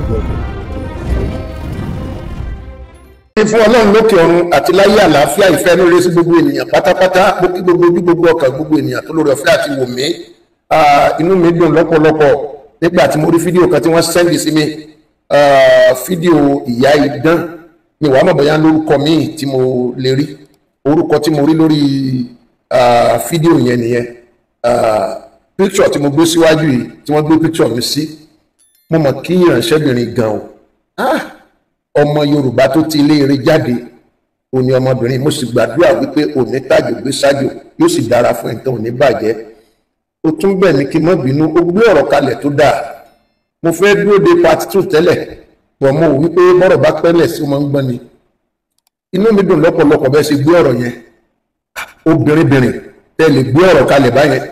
Gbogbo ọkàn. Fún Ọlọ́run lókè ọ̀run àti láyé àlàáfíà, ìfẹ́ ní orí sí gbogbo ènìyàn pátápátá. Mo kí gbogbo ojú, gbogbo ọkàn, gbogbo ènìyàn tó lórí ọ̀fẹ́ àti wò mí. Inú mi dùn lọ́pọ̀lọpọ̀ nígbà tí mo rí fídíò kan tí wọ́n send sí mi, fídíò Ìyá Idán ni. Wàá mọ̀ bóyá lórúkọ míì tí mo lè rí. Orúkọ tí mo rí lórí fídíò yẹn nìyẹn. Picture tí mo gbé síwájú yìí, tí wọ́n gbé picture mi sí, mo mọ̀ kí ìránṣẹ́bìnrin gan o. Ọmọ Yorùbá tó ti ilé eré jáde òní ọmọbìnrin. Mo sì gbàdúrà wípé òní tàjò gbé sájò, yóò sì dára fún nǹkan, òní bàjẹ́. Ó tún bẹ̀ mí kí n má bínú. Ó gbé ọ̀rọ̀ kalẹ̀ tó dáa. Mo fẹ́ dúró de part 2 tẹ́lẹ̀ pọ̀. Mo wípé bọ́rọ̀ bá pẹ́lẹ̀ sí, ó máa ń gbọ́n ni. Inú mi dùn lọ́pọ̀lọpọ̀ bẹ́ẹ̀ ṣe gbé ọ̀rọ̀ yẹn. Obìnrinbìnrin tẹ́ lè gbé ọ̀rọ̀ kalẹ̀ báyẹn,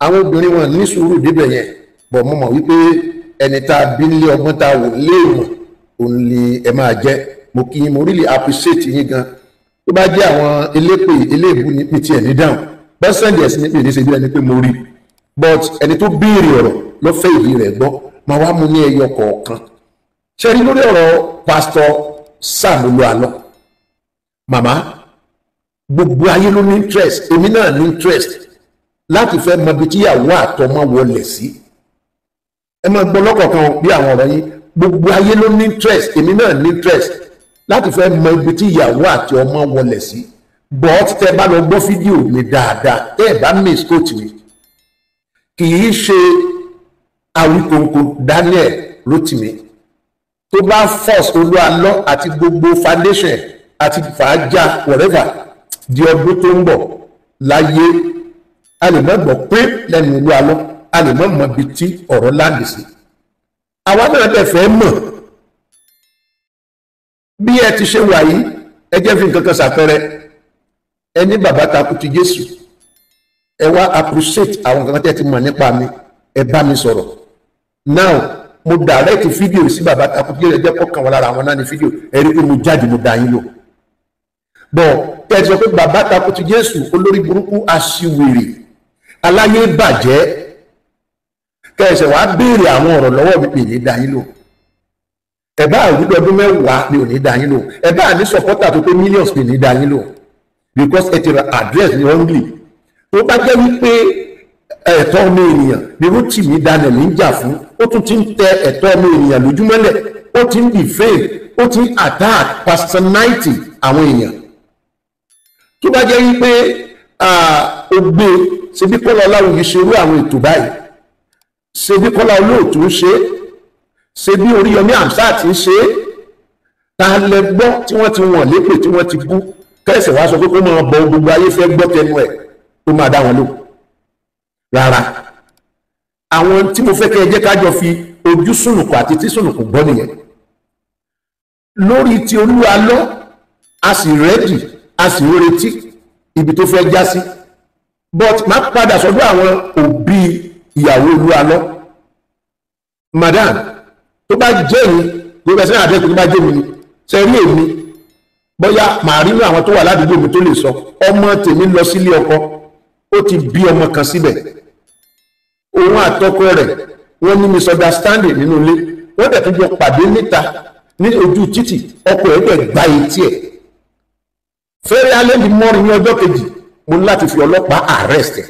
àwọn obìnrin wọn ní sùúrù débẹ̀ yẹn bọ̀. Mo mọ̀ wípé ẹni tá a bí nílé ọgbọ́n, tá a wò léèmọ̀, òun ni ẹ máa jẹ́. Mo kí yín, mo really appreciate yín gan. Tó bá jẹ́ àwọn elépè eléèbú ní mi tiẹ̀ ní dáhùn bẹ́ẹ̀ send ẹ̀ sí ní pè ní ṣe bí ẹni pé mo rí. But ẹni tó béèrè ọ̀rọ̀ ló fẹ́ ìdí rẹ̀ gbọ́. Máa wá mú ní ẹyọ kọ̀ọ̀kan. Ṣe rí lórí ọ̀rọ̀ Pásítọ̀ Sam Olú Alọ́, màmá, gbogbo ayé ló ní interest, èmi náà ní interest láti fẹ́ mọ ibi tíyàwó àtọmọ wọlé sí. Ẹ máa gbọ́ lọ́kọ̀ọ̀kan bí àwọn ọ̀rọ̀ yín. Gbogbo ayé ló ní interest, èmi náà ní interest láti fẹ́ mọ ibi tí ìyàwó àti ọmọ wọlé sí. But tẹ́ bá lọ gbọ́ fídíò mi dáadáa, tẹ́ ẹ bá misquote mi, kì í ṣe Awíkonko Daniel Rotimi tó bá force Olúalọ́ àti gbogbo foundation àti fàájà whatever di ọdún tó ń bọ̀ láyé, a lè má gbọ́ pé lẹ́nu Olúalọ́, a lè má mọ ibi tí ọ̀rọ̀ land sí. Àwa náà dẹ̀ fẹ́ mọ̀ bí ẹ ti ṣe wà yìí. Ẹ jẹ́ fi nǹkan kan ṣàpẹẹrẹ. Ẹ ní bàbá takú ti Jésù, ẹ wá appreciate àwọn nǹkan tẹ́ ti mọ̀ nípa mi, ẹ bá mi sọ̀rọ̀. Now, mo direct fídíò sí bàbá takú ti Jésù. Ẹ jẹ́ kọ́kàn wọn lára àwọn náà ní fídíò. Ẹ rí pé mo jáde, mo dá yín lò bọ̀. Tẹ́ ẹ sọ pé bàbá takú ti Jésù, olórí burúkú, aṣiwèrè, aláyé bàjẹ́, kẹsẹ̀ wàá béèrè àwọn ọ̀rọ̀ lọ́wọ́ mi, pè ní dá yín lò. Ẹ bá àwùjọ ọdún 10 mi ò ní dá yín lò. Ẹ bá ní supporter tó pé millions, mi ní dá yín lò, because ẹ ti ra address ní wrongly. Tó bá jẹ́ wípé ẹ̀tọ́ ọmọ ènìyàn ni Rotimi Daniel ń jà fún, ó tún ti ń tẹ ẹ̀tọ́ ọmọ ènìyàn lójúmọ́lẹ̀, ó ti ń defame, ó ti ń attack personality àwọn èèyàn. Tó bá jẹ́ wípé ó gbé ṣebí Kọ́lá Ọláwùyí ṣerú àwọn ètò báyìí, ṣebí Kọ́lá Olóòtú ń ṣe, ṣebí Oríyọmí Hamzat ń ṣe, ta lẹ gbọ́ tí wọ́n ti wọ̀n lépè, tí wọ́n ti bú, kẹsẹ̀ wá sọ pé kó máa bọ, gbogbo ayé fẹ́ gbọ́ tẹnu ẹ̀, ó máa dá wọn lò? Rárá. Àwọn tí mo fẹ́ kẹ́ ẹ jẹ́ ká jọ fi ojú sùnùkù àti tí sùnùkù gbọ́ nìyẹn. Lórí ti Olúalọ́, a sì ready, a sì ń retí ibi tó fẹ́ já sí. But má padà sọ́dọ̀ àwọn òbí ìyàwó Olúalọ́. Madam, tó bá jẹ́ mi, gbogbo ẹ̀sìn àdẹ́kùn, tó bá jẹ́ mi ni, ṣe rí èmi, bóyá màá rí àwọn tó wà ládùúgbò mi tó lè sọ. Ọmọ tèmi lọ sílé ọkọ, ó ti bí ọmọ kan síbẹ̀. Òun àtọkọ rẹ̀, wọ́n ní misunderstanding nínú ilé. Wọ́n dẹ̀ tún jọ pàdé níta ní ojú títì. Ọkọ ẹ̀ dẹ̀ gbá etí ẹ̀ fẹ́rẹ́ alẹ́ ní mọ́rin. Ní ọjọ́ kejì, mo ní láti fi ọlọ́pàá arrest ẹ̀.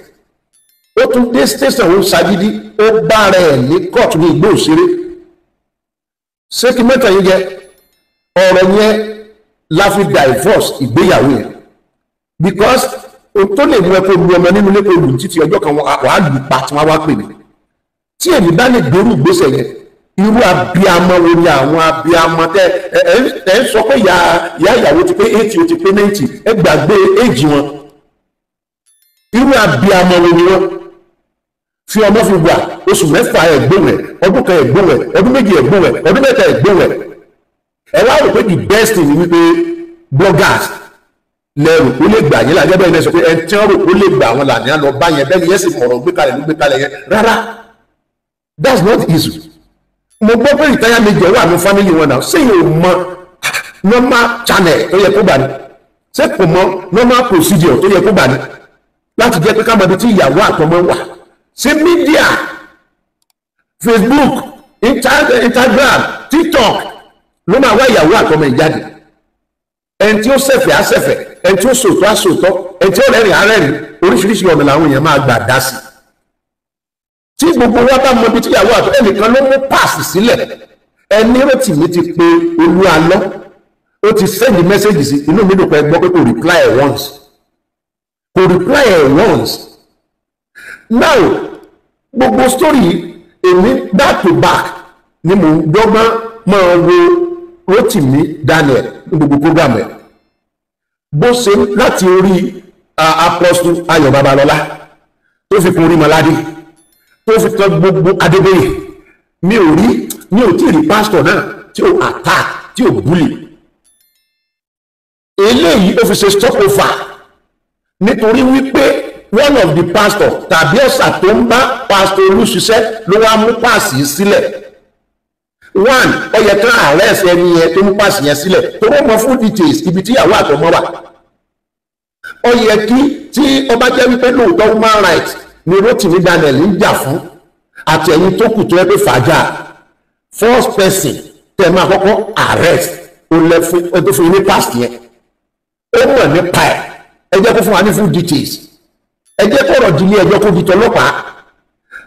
Ó tún dé station, ó ṣagídí, ó bá rẹ̀ ní court ní Igbó Òṣèré. Ṣé kí mẹ́ta yín jẹ ọ̀rọ̀ yẹn la fi divorce ìgbéyàwó yẹn, because o tó lè mú ẹ kó lu ọmọ nínú ilé, kó lù títí ọjọ́ kan, wàá lù pa tí wọ́n wá pè mí. Tí èmi bá lè gbèrú ìgbésẹ̀ yẹn, irú abiamọ wo ni àwọn abiamọ tẹ ẹ ẹ ń sọ pé ìyá ìyàwó ti pé 80, ó ti pé 90? Ẹ gbàgbé éjì wọn. Irú abiamọ wo ni wọn fi ọmọ fi wà oṣù 6 ẹ̀gbọ́n ẹ̀, ọdún 1 ẹ̀gbọ́n ẹ̀, ọdún 2 ẹ̀gbọ́n ẹ̀, ọdún 3 ẹ̀gbọ́n ẹ̀? Ẹ wá rò pé the best thing ni wípé bloggers lẹ́rù ó lè gbà yín lájẹ́ bẹ́ẹ̀ ní sọ pé ẹni tí wọ́n rò ó lè gbà wọn là ní àlọ́ bá yẹn bẹ́ẹ̀ ni yẹn sì mọ̀rọ̀ gbé kalẹ̀ ló gbé kalẹ̀ yẹn. Rárá, that's not easy. Mo gbọ́ pé retired major wà ní family wọn náà. Ṣé yóò mọ normal channel tó yẹ kó gbà ní? Ṣé kò mọ normal procedure tó yẹ kó gbà ní láti jẹ́ pé ká mọ ibi tí ìyàwó àtọmọ wà? Ṣé media, Facebook, Instagram, TikTok. TikTok ló máa wá ìyàwó àtọmọ ìjáde. Ẹni tí ó ṣẹ̀fẹ̀ á ṣẹ̀fẹ̀, ẹni tí ó sòótọ́ á sòótọ́, ẹni tí ó rẹ́rìn á rẹ́rìn. Oríṣiríṣi ọ̀nà làwọn èèyàn máa gbà dá sí. Tí gbogbo wa bá mọ ibi tí ìyàwó àtọ, ẹnìkan ló mú páàsì sílẹ̀. Ẹni Rótìmí ti pe Olúalọ́, ó ti send message sí, inú mi dùn pé gbọ́ pé kò reply at once, kò reply at once. Now gbogbo story èmi back to back ni mò ń dọ́gbọ́n máa wo Rótìmí Daniel ní gbogbo program ẹ̀, bó ṣe láti orí Apostle Ayọ̀ Babalọ́lá tó fi kún Orímọládé, tó fi kan gbogbo Adébóyè. Mi ò rí, mi ò tí ì rí pásítọ̀ náà tí ò attack, tí ò bully. Eléyìí ó fi ṣe stopover, nítorí wípé one of the pastor tàbí ọ̀sà tó ń bá pastor Olú ṣiṣẹ́ ló wá mú páàsì sílẹ̀. One, ó yẹ kán arrest ẹni yẹn tó mú páàsì yẹn sílẹ̀, tó wọ́n mọ full details ibi tí ìyàwó àtọmọ wà. Ó yẹ kí tí ọba jẹ́ wípé lóòótọ́ human rights ni Rotimi Daniel ń jà fún, àti ẹ̀yin tó kù tó yẹ pé fàájà, first person tẹ̀ máa kọ́kọ́ arrest, ó lẹ fún ẹ tó fún yín ní past yẹn. Ó mọ̀ nípa ẹ̀, ẹ jẹ́ kó fún wa ní full details. Ẹ jẹ́ kọ̀rọ̀ di ilé ẹjọ́, kó di tọlọ́pàá.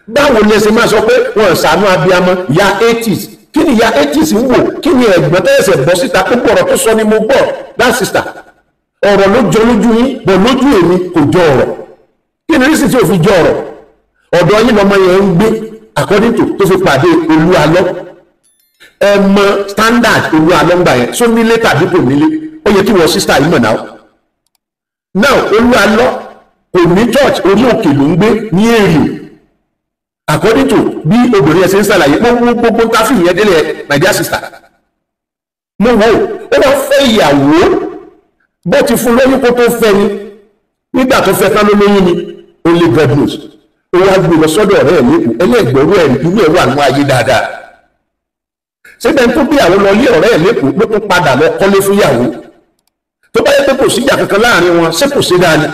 Báwo ni ẹ ṣe máa sọ pé wọ́n ṣàánú abiyamọ ya 80s? Kí ni ya 80s ń wò? Kí ni ẹ̀gbọ́n tẹ́sẹ̀ bọ́ síta? Gbogbo ọ̀rọ̀ tó sọ ni mo gbọ́. That sister, ọ̀rọ̀ ló jọ lójú yín, bọ̀ lójú èmi kò jọ ọ̀rọ̀. Kí ni rísì tí ò fi jọ ọ̀rọ̀? Ọ̀dọ̀ yín lọmọ yẹn ń gbé, according to tó fi pàdé Olúalọ́. Ẹ mọ standard Olúalọ́ ń gbà yẹn, só nílé tàbí kò nílé? Ó yẹ kí wọ́n sister yìí mọ̀ náà. Now Olúalọ́ kò ní church, orí òkè ló ń gbé ní èrè, according to bí obìnrin ẹ̀ ṣe ń ṣàlàyé gbogbo gbogbo táfì yẹn délé. My dear sister, mo wò ó, wọ́n fẹ́ ìyàwó, bó ti fún lóyún kó tó fẹ́ ni, nígbà tó fẹ́ tán ló lóyún ni, only God knows. Ó wá gbé lọ sọ́dọ̀ ọ̀rẹ́ ẹ̀ lẹ́kọ̀ọ́. Ẹlẹ́gbẹ̀rún ẹ̀ inú ẹ̀ wà nínú ayé dáadáa. Síbẹ̀ tó bí àwọn lọ lé ọ̀rẹ́ ẹ̀ lẹ́kọ̀ọ́, ló tún padà lọ kọ́lé fún ìyàwó. Tó bá yẹ pé kò síjà kankan láàrin wọn, ṣé kò sí dáa ni?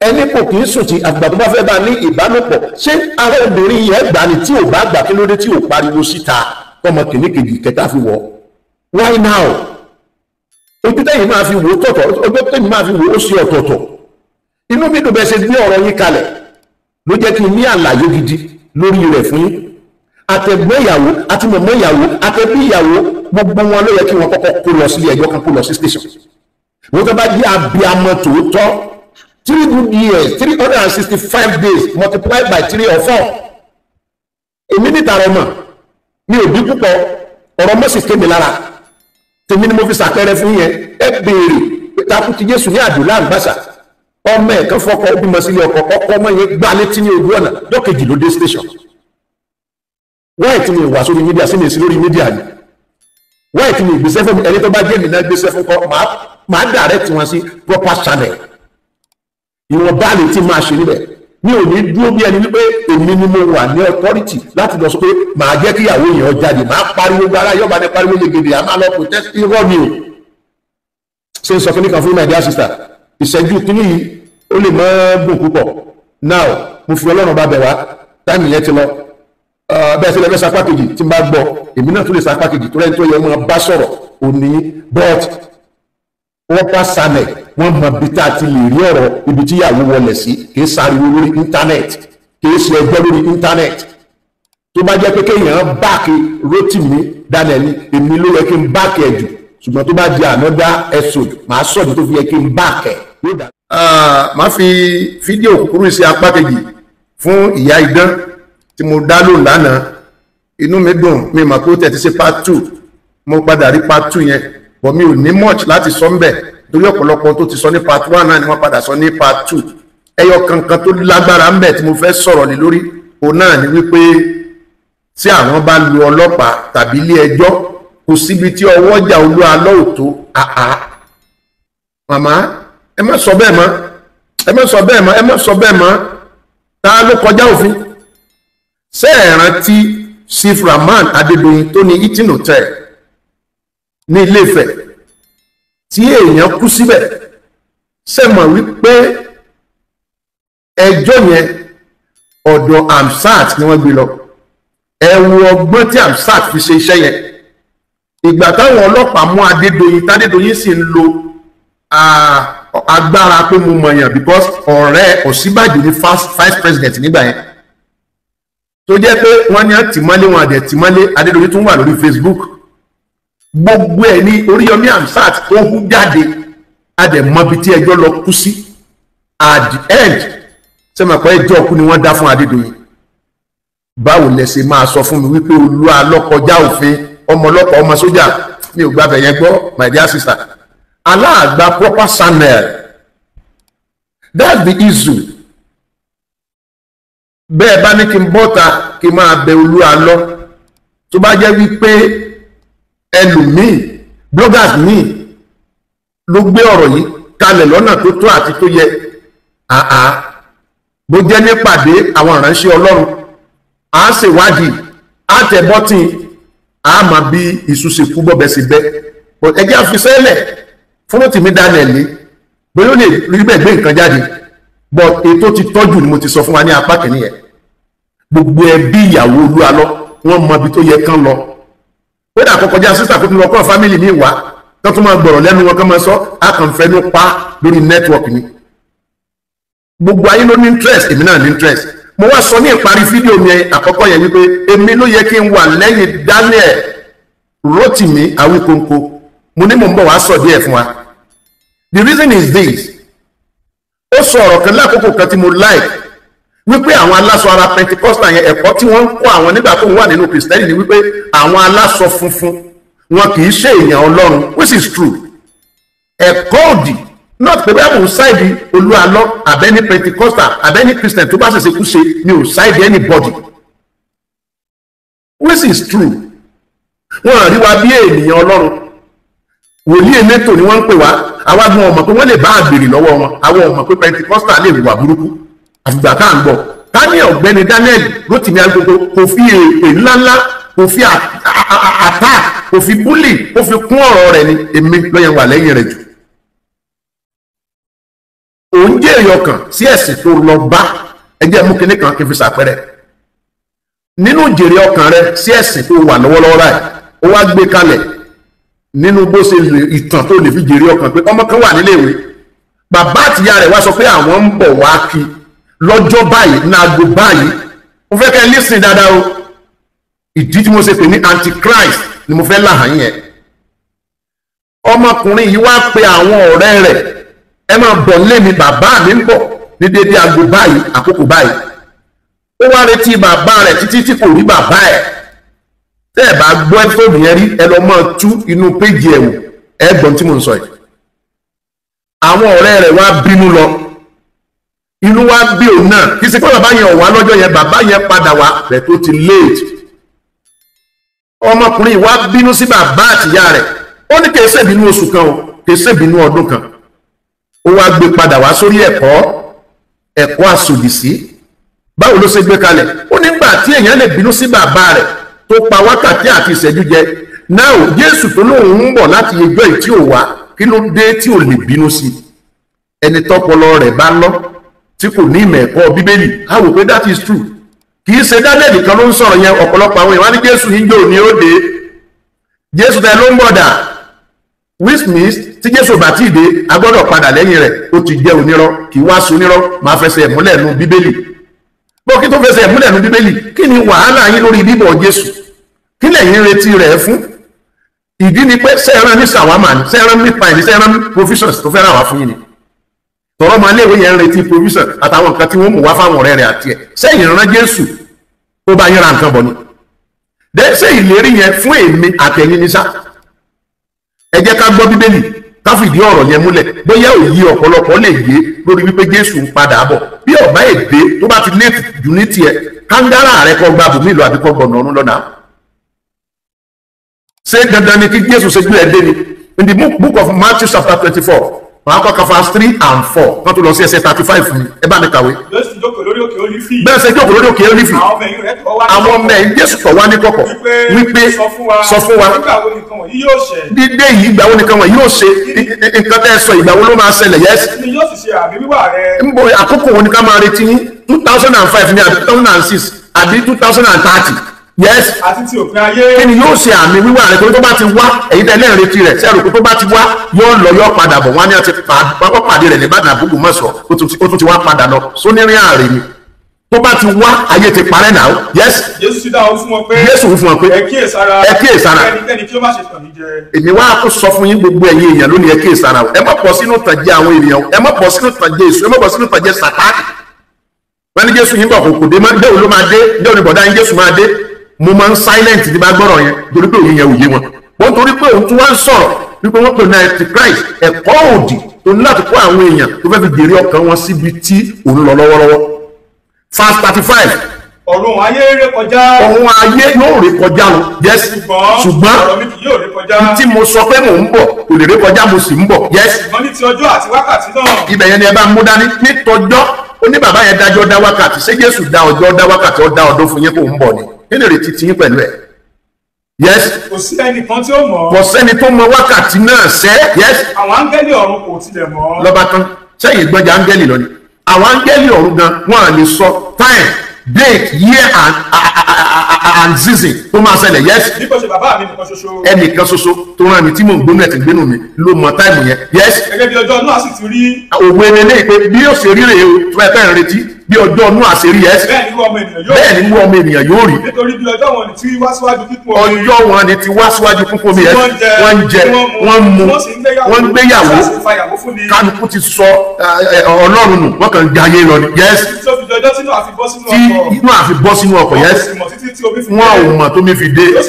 Ẹni kò kì í sùn tí àgbà tó bá fẹ́ bá ní ìbálòpọ̀, ṣé ara obìnrin yẹn gbà ní? Tí ò bá gbà, kí ló dé tí ò pariwo síta tọmọ kìíní, kejì, kẹta fi wọ̀? Why now? Ojú tẹ́yìn máa fi wò tọ̀tọ̀, ojú tẹ́yìn máa fi wò ó sí ọ̀tọ̀ọ̀tọ̀. Inú mi dùn bẹ́ẹ̀ ṣe gbé ọ̀rọ̀ yín kalẹ̀, ló jẹ́ kí n ní àlàyé gidi lórí rẹ̀ fún yín. Àtẹ̀gbọ́n ìyàwó àti mọ̀mọ́ ìyàwó, àtẹ̀bí ìyàwó, gbogbo wọn ló yẹ kí wọ́n kọ́kọ́ kó lọ sílé ẹjọ́, kan kó lọ sí station. Wọ́n tó bá jẹ́ abiyamọ tòótọ́, 3 good years, 365 days multiplied by three or four. Èmi níta ọmọ mi ò bí púpọ̀, ọ̀rọ̀ mọ́ sì kémi lára. Tèmi ni mo fi ṣàpẹẹrẹ fún yẹn. Ẹ béèrè takú ti Jésù ní àdúrà àgbàṣà. Ọmọ ẹ̀ kan fọkọ, ó bímọ sílé ọkọ, ọkọ ọmọ yẹn gbá létí ní ojú ọ̀nà, dọ́kejì ló dé station. Wáyé tí mi wà sórí media sí mi sí lórí media ni wáyé tí mi gbèsè fún mi. Ẹni tó bá jẹ́ mi náà gbèsè fún kọ́, máa direct wọn sí proper channel. Ìwọ̀n bá lè tí máa ṣe níbẹ̀, mi ò ní dúró bí ẹni wípé èmi ni mo wà ní authority láti lọ sọ pé màá jẹ́ kí ìyàwó yẹn jáde, màá pariwo gbára yọba ní pariwo yegede, a máa lọ protest. Irọ́ mi ò ṣe ń sọ kíní kan fún my dear sister. Ìṣẹ́jú kíní yìí ó lè mọ́ gùn púpọ̀. Now mo fi Ọlọ́run bá bẹ̀ wá, time yẹn ti lọ. Bẹ́ẹ̀ sílẹ̀ fẹ́ sapá kejì tí n bá gbọ́, èmi náà tún lè sapá kejì tó rẹ́ni tó yẹ wọn bá sọ̀rọ̀ òní, but wọ́n bá sanẹ̀, wọ́n mọ bí tá a ti lè rí ọ̀rọ̀ ibi tí ìyàwó wọlé sí. Kì í sáriwo lórí internet, kì í ṣe ẹgbẹ́ lórí internet. Tó bá jẹ́ pé kéèyàn back Rótìmí Daniel ni, èmi ló yẹ kí n back ẹ̀ jù, ṣùgbọ́n tó bá di another episode, màá sọ̀dí tó fi yẹ kí n back ẹ̀. Màá fi fídíò kúkúrú sí apá kejì fún ìyá idán tí mo dá lóhùn lánàá. Inú mi dùn, mi mà kó tẹ̀ ti ṣe part two. Mo padà rí part two yẹn, but mi ò ní much láti sọ ńbẹ̀, torí ọ̀pọ̀lọpọ̀ tó ti sọ ní part one náà ni wọ́n padà sọ ní part two. Ẹyọ kankan tó lágbára ńbẹ̀ tí mo fẹ́ sọ̀rọ̀ lé lórí, òun náà ni wípé tí àwọn bá lu ọlọ́pàá tàbí ilé ẹjọ́, kò síbi tí ọwọ́jà Olúalọ́ ò tó. Àá màmá, ẹ má sọ bẹ́ẹ̀ mọ́, ẹ má sọ bẹ́ẹ̀ mọ́, ẹ má sọ bẹ́ẹ̀ mọ́. Ta ló kọjá òfin? Ṣé ẹ rántí Chief Rahman Adédoyin tó ní Hilton Hotel ní Ilé-Ifẹ̀ tí èèyàn kú síbẹ̀? Ṣé mọ̀ wípé ẹjọ́ yẹn, ọ̀dọ̀ Amsat ni wọ́n gbé lọ? Ẹ wo ọgbọ́n tí Hamzat fi ṣe iṣẹ́ yẹn. Ìgbà táwọn ọlọ́pàá mú Adédoyin, tádédoyin sì ń lo agbára pé mo mọ̀yàn because ọ̀rẹ́ Ọ̀ṣínbàjò ní vice president nígbà yẹn, tó jẹ́ pé wọ́n ní àtìmọ́lé wọn àdẹ̀ tìmọ́lé. Adédoyin tún wà lórí Facebook. Gbogbo ẹ̀ ní Oríyọmí Hamzat tó hú jáde, adẹ̀ mọ́bi tí ẹjọ́ lọ kú sí. At the end, sẹ́mi àpò ẹjọ́ kú ni wọ́n dá fún Adédoyin. Báwo lẹ ṣe máa sọ fún mi wípé Olúwa lọ́kọjá òfin, ọmọ ọlọ́pàá, ọmọ sójà? Mi ò gbàbẹ̀ yẹn gbọ́, my dear sister. Aláàgbà proper channel, that's the issue. Bẹ́ẹ̀ bá ní kí n bọ́ta kí n máa bẹ Olúwa lọ, tó bá jẹ́ wípé ẹlòmíì, bloggers míì ló gbé ọ̀rọ̀ yìí kalẹ̀ lọ́nà tó tó àti tó yẹ, àá bó jẹ́ nípàdé àwọn ìránṣẹ́ Ọlọ́run, à á ṣèwádìí, á tẹ bọ́tìn, á máa bí iṣu ṣe kú bọ́bẹ̀ sí bẹ́. Ẹ jẹ́ àfisẹ́lẹ̀ fún Rotimi Daniel ní bóyá ó lè rí bẹ́ẹ̀ gbé nǹkan jáde. But ètò ti tọ́jú ni mo ti sọ fún wa ní apá kìíní yẹn. Gbogbo ẹbí ìyàwó Olúalọ́, wọ́n mọ ibi tó yẹ kán lọ. Kódà kó kọjá sísà kó tún lọ kọ́ family mi wá, kán tún máa gbọ̀rọ̀ lẹ́nu wọn, kán máa sọ àkànfẹ́nu pa lórí network ni. Gbogbo ayé ló ní interest, èmi náà ní interest. Mo wá sọ ní ìparí fídíò mi àkọ́kọ́ yẹn wípé èmi ló yẹ kí n wà lẹ́yìn Daniel Rotimi Awikonko. Mo ní mò ń bọ̀ wá sọ díẹ̀ fún wa. The reason is this: ó sọ ọ̀rọ̀ kan lákòókò kan tí mo like, wípé àwọn aláṣọ ara Pentecostal yẹn, ẹ̀kọ́ tí wọ́n ń kọ́ àwọn nígbà tó ń wà nínú Kristẹni ni wípé àwọn aláṣọ funfun wọn kì í ṣe èèyàn Ọlọ́run, which is true. Ẹ̀kọ́ òdì, not pé bẹ́ẹ̀ mò ń side Olúalọ́ àbẹ́ni Pentecostal àbẹ́ni Christian tó bá ṣẹ̀ṣẹ̀ kú ṣe ni ò side anybody, which is true. Wọ́n rí wa bí ènìyàn Ọlọ́run. Wòlíì elétò ni wọ́n ń pè wá. Àwa gan ọmọ pé wọ́n lè bá àgbèrè lọ́wọ́ wọn. Àwọn ọmọ pé Pentecostal lè wà burúkú àfìgbà tá à ń gbọ́ ká ní ọ̀gbẹ́ni Daniel Rotimi Agogo kò fi èpè ńláńlá, kò fi attack, kò fi bully, kò fi kún ọ̀rọ̀ rẹ̀ ni èmi lọ́yẹ̀ wà lẹ́yìn rẹ̀ jù. Òun jẹ́ èèyàn kan sí ẹ̀sìn tó lọ bá. Ẹjẹ́ mú kinní kan kí n fi ṣàpẹẹrẹ nínú jèrè ọkàn rẹ sí ẹ̀sìn tó wà lọ́wọ́lọ́wọ́ báyìí. Ó wá gbé kalẹ̀ nínú bó ṣe lè ìtàn tó lè fi jèrè ọkàn pé ọmọ kan wà nílé ìwé, bàbá àtìyá rẹ̀ wá sọ pé àwọn ń bọ̀ wá kí lọ́jọ́ báyìí ní aago báyìí. Mo fẹ́ kẹ́ ẹ listen dáadáa o. Ìdí tí mo ṣe pè ní antichrist ni mo fẹ́ láhàn yẹn. Ọmọkùnrin yìí wá pe àwọn ọ̀rẹ́ rẹ̀, "Ẹ máa bọ̀ nílé mi, bàbá mi ń bọ̀ ní déédéé aago báyìí, àkókò báyìí." Ó wá retí bàbá rẹ̀ títí tí kò rí bàbá ẹ̀. Tẹ́ ẹ bá gbọ́ ẹ́fọ́ọ̀mù yẹn rí, ẹ lọ máa tú inú péjì ẹ̀ wò, ẹ gbọ́n tí mo ń sọ yìí. Àwọn ọ̀rẹ́ rẹ̀ wá bínú lọ, inú wá bí òun náà. Kì í ṣe pé bàbá yẹn ò wá lọ́jọ́ yẹn, bàbá yẹn padà wá rẹ̀ tó ti late. Ọmọkùnrin wá bínú sí bàbá àtìyá rẹ̀. Ó ní kì í ṣèbínú oṣù kan o, kì í ṣèbínú ọdún kan. Ó wá gbé padà wá sórí ẹ̀kọ́, ẹ̀kọ́ àsòdìsí. Báwo ló ṣe gbé kalẹ̀? Ó nígbà tí èèyàn lè bínú sí bàbá rẹ̀ tó pa wákàtí àti ìṣẹ́jú jẹ náà, Jésù tó lóun ń bọ̀ láti ẹjọ́ yìí tí ò wá, kí ló dé tí ò lè bínú sí? Ẹni tọpọlọ rẹ̀ bá lọ, tí kò ní ìmọ̀ ẹ̀kọ́ Bíbélì, á wò pé that is true. Kì í ṣe Daniel kan ló ń sọ̀rọ̀ yẹn. Ọ̀pọ̀lọpọ̀ àwọn èèyàn wá ní Jésù yìí jò ní ó dé, Jésù tẹ ló ń bọ̀ dà, which means tí Jésù bá tí ì dé, a gbọ́dọ̀ padà lẹ́yìn rẹ̀. Ó ti jẹ́ onírọ́. Kì í wá sí onírọ́, máa fẹsẹ̀ múlẹ̀ nù Bíbélì. Bó kí tó fẹsẹ̀ múlẹ̀ nù Bíbélì, kí ni wàhálà yín lórí bíbọ̀ Jésù? Kí lẹ̀yin retí rẹ̀ fún? Ìdí ni pé sẹ́ẹ̀rán ní sàwámà ní sẹ́ẹ̀rán ní pine ní sẹ́ẹ̀rán provisions tó fẹ́ rà wá fún yín ni. Tọrọ máa léèwé yẹn ń retí provision àtàwọn nǹkan tí wọ́n mú wá fáwọn ọ̀rẹ́ rẹ̀ àti ẹ̀ sẹ́yìn rán Jésù tó bá yín ra nǹkan bọ̀ ni. Ṣé ìlérí yẹn fún èmi àtẹ̀yìn ní sá? Ẹ jẹ́ ká gbọ́ Bíbélì, ká fìdí ọ̀rọ̀ yẹn múlẹ̀. Bóyá òye ọ̀pọ̀lọpọ̀ lè yé lórí wípé Jésù ń padà bọ̀. Bí ọ̀bá èdè tó bá ti léètì jù ní tiẹ̀, kángára rẹ kọ́ gba bùnmí lọ àbí kọ́ gbọ̀nà ọ̀run lọ́nà. Ṣé dandan ni kí Jésù ṣe gbé ẹ dé ni? In the book of Matthew chapter 24, màá kọ́ ka verse 3 and 4 kán tó lọ sí ẹsẹ̀ 35 fún mi. Ẹ bá mi kàwé. Jésù jókòó lórí òkè Ólífì. Bẹ́ẹ̀ ṣe jókòó lórí òkè Ólífì, àwọn ọmọ ẹ̀yìn rẹ̀ tọ̀ wá ní àwọn ọmọ ẹ̀yìn Jésù tọ̀ wá ní kọ̀kọ̀ wípé, "Sọ fún wa, "Sọ fún wa, nígbà wo nìkan wọ̀nyí yóò ṣẹ?" Dídé yìí, ìgbà wo nìkan wọn yóò ṣe? Nǹkan tẹ́ ẹ sọ, ìgbà wo ló máa ṣẹlẹ̀? Yes. Kí ni yóò sì ṣe àmì wíwá rẹ? Ń bo àkókò wo ni ká máa retí yín? 2005 ní àbí 2006 àbí 2030? Yes. Àti ti òpin ayé. Kí ni yóò ṣe àmì wíwá rẹ̀? Torí tó bá ti wá, èyí tẹ́lẹ̀ ń retí rẹ̀ sẹ́rù pé tó bá ti wá yóò lọ, yóò padà bọ̀. Wọ́n á ní àti pàdé rẹ̀ nígbàdàn àbúkù mọ̀sọ̀, ó tún ti wá padà lọ sónírin ààrẹ ni. Tó bá ti wá, ayé ti parẹ́ náà. Yes. Jésù sì dáhùn fún wọn pé. Jésù fún wọn pé. Ẹ kíyèsára. Ẹ kíyèsára. Ẹnikẹ́ni kí ó má ṣe tàn yín jẹ. Èmi wá kó sọ fún yín, gbogbo ẹ̀yin èèyàn lónìí, ẹ kíyèsára o. Ẹ má pọ̀ sínú tàjẹ́ àwọn ènìyàn, ẹ má pọ̀ sínú tàjẹ́ èṣù, ẹ má pọ̀ sínú tàjẹ́ Sàtáànì. Wọ́n ní Jésù yín bọ̀, kò dé mọ́. Déwò ló máa dé? Déwò ni bọ̀dá yín Jésù máa dé? Mo máa ń silent tí bá gbọ́rọ̀ yẹn, torí pé òye yẹn ò yé wọn. Wọ́n torí pé òun tún wá ń sọ̀rọ̀ wípé wọ́n pè ní Antichrist, ẹ̀kọ́ òdì tó ní láti kó àwọn èèyàn tó fẹ́ fi jèrè ọkàn wọn síbi tí òun lọ lọ́wọ́lọ́wọ́. Verse 35. Ọ̀run ayé ré kọjá. Ọ̀run ayé yóò ré kọjá o. Yes. Ṣùgbọ́n ọ̀rọ̀ mi kì yóò ré kọjá. Tí mo sọ pé mò ń bọ̀ kò lè ré kọjá, mo sì ń bọ̀. Yes. Ṣùgbọ́n ní ti ọjọ́ àti wákàtí náà. Ibẹ̀ yẹn ni ẹ bá mú dání nítọjọ́. Ó ní bàbá yẹn dájọ́, dá wákàtí. Ṣé Jésù dá ọjọ́, dá wákàtí, ó dá ọdún fún yín kó ń bọ̀ ni? Nínú ìrètí tiyín pẹ̀lú ẹ̀. Yes. Kò sí ẹnìkan tí ó mọ̀. Kò sẹ́ni tó mọ wákàtí náà sẹ́. Yes. Àwọn áńgẹ́lì ọ̀run kò tilẹ̀ mọ̀. Lọ́ba tán, sẹ́yìn gbọ́njà áńgẹ́lì lọ ni. Àwọn áńgẹ́lì ọ̀run gan wọ́n à lè sọ time, date, year and season tó máa ṣẹlẹ̀. Yes. Bí kò ṣe bàbá mi nìkan ṣoṣo. Ẹnìkan ṣoṣo tó rán mi tí mò ń gbónú ẹ̀ tí ń gbénú mi ló mọ time yẹn. Yes. Gẹ́gẹ́ bí ọjọ́ náà sì ti rí. Òwe eléyìí pé bí yóò ṣe rí rèé o, tó ẹ fẹ́ ń retí bí ọjọ́ inú àṣírí. Yes. Bẹ́ẹ̀ ni ọmọ ènìyàn yóò. Bẹ́ẹ̀ ni ọmọ ènìyàn yóò rí. Nítorí bí ọjọ́ wọn ni tí wá síwájú kíkún omi. Ọjọ́ wọn ni ti wá síwájú kíkún omi. Yes. Wọ́n ń jẹ, wọ́n ń mu, wọ́n ń gbéyàwó, kálukú ti sọ Ọlọ́run nù, wọ́n kàn ń jayé lọ ni. Yes. Tí ó fi ọjọ́ tí inú àfi bọ́ sínú ọkọ̀. Yes. Wọn ò mọ̀ tó mi fi dé, ó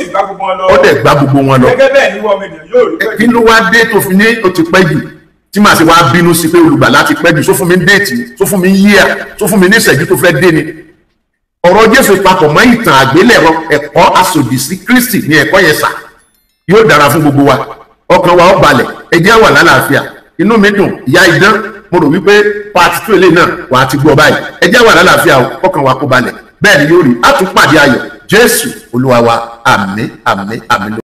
dẹ̀ gbá gbogbo wọn lọ. Gẹ́gẹ́ bẹ́ẹ̀ ni ọmọ ènìyàn yóò rí. Kí ló wá dé tó fi ní ó ti pẹ́ jù tí màá ṣe wá bínú sí pé olùgbàlà ti pẹ́ jù? Sọ fún mi déètì, sọ fún mi yíyà, sọ fún mi ní ìṣẹ́jú tó fẹ́ dé ni. Ọ̀rọ̀ Jésù papọ̀ mọ́ ìtàn àgbélẹ̀rọ ẹ̀kọ́ asòdì sí Kristi ní ẹ̀kọ́ yẹn sà. Yóò dára fún gbogbo wa, ọkàn wa ó balẹ̀, ẹ jẹ́ wà lálàáfíà. Inú mi dùn, ìyá idán, mo rò wípé part 2 eléyìí náà wà á ti gbọ́ báyìí. Ẹ jẹ́ wà lálàáfíà o, ọkàn wa kó balẹ̀. Bẹ́ẹ̀ ni yóò rí, á tún pàdé ayọ̀. Jésù Olúwa wa, àmín, àmín, àmín.